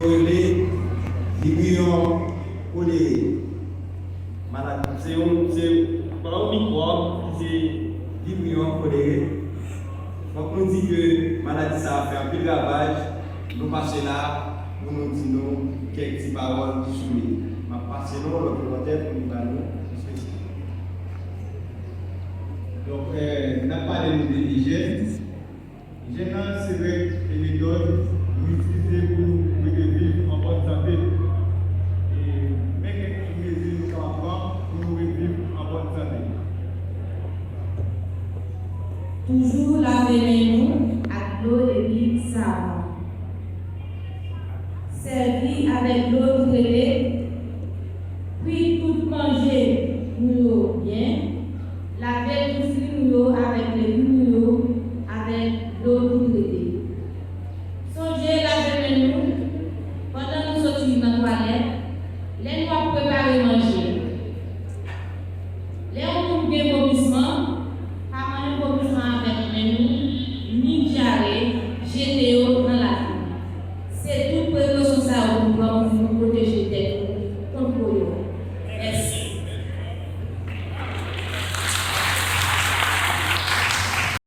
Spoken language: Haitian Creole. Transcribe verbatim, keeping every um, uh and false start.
Yo rele vibriyon kolere. Maladi, se yon, se pa yon mikwòb ki se vibriyon kolere. Fòk nou di ke maladi sa a fè anpil ravaj. Nou pase la pou nou di nou kèk ti pawòl sou li. M ap pase nou lòt volontè pou li ba nou espesifik. Donk, eh, n ap pale nou de ijèn. Ijèn nan se règ e metòd nou itilize pou nou rete viv an bòn sante. E men kèk ti mezi nou ka pran pou nou rete viv an bòn sante. Toujou lave men nou ak dlo epi savon. Sèvi avèk dlo ki rele. Kwi tout manje nou yo byen.